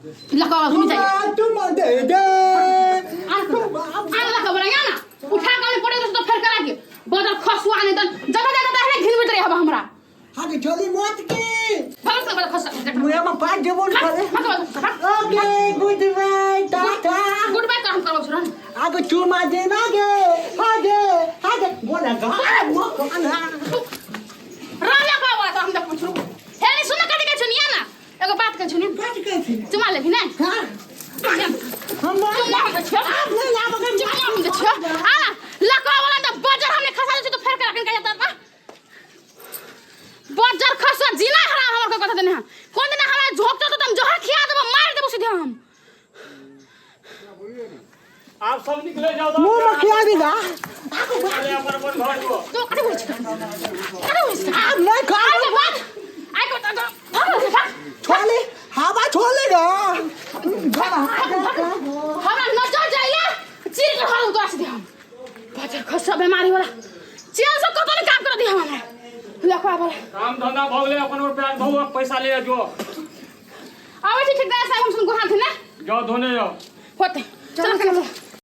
लका घूम जाइए। तुम दे दे। आन लका बोला ना उठा के पड़े तो फेर करा के बदल खसुआ नहीं तन जगह जगह तहने घिनबित रहे हवा हमरा। आगे चली मौत की। भगत से बदल खसुआ। मुझे में पाँच जबोल करे। Okay, good bye, tata. Good bye काम करब सुन। आगे चुमा देना गे आगे आगे बोला गा वो कौन है? राजा का बात हम देख पूछू हे नहीं सुन कथि के सुनिया ना एगो बात के सुनी। बात कैसे? चुमा लेबी ना? हां, हम चुमा हम छियो। आप नहीं लाबो। चुमा हम छियो। आ लकवा वाला त बजर हमने खसा दे तो फेर के रखन के जाता बजर खसुआ जीना हराम हमर को कथा देने। कोन दिन हमरा झोंकतो तो तुम जहर खिया देबो, मार देबो सीधे हम। आप सब निकले जाओ। मुंह में खिया देगा। अपन अपन घर को। तो कथि बोलै छी? कथि बोलै छी? आप नहीं खा। आइ के बाद आइ के तो भाग भाग। छोले हवा छोलेगा। हमरा नजर जाइले चीर के घर उतार सीधे हम। बजर खसुआ बीमारी वाला चेल से कतो नहीं काम कर दिया हमरा लखवा वाला। काम धंधा भऽ गेलै, अपन प्याज भौ पैसा ले जो। आबै छी ठेकेदार साहब, हम सुन गुहाल ना। जाओ धोने जाओ। होते, चलो चलो।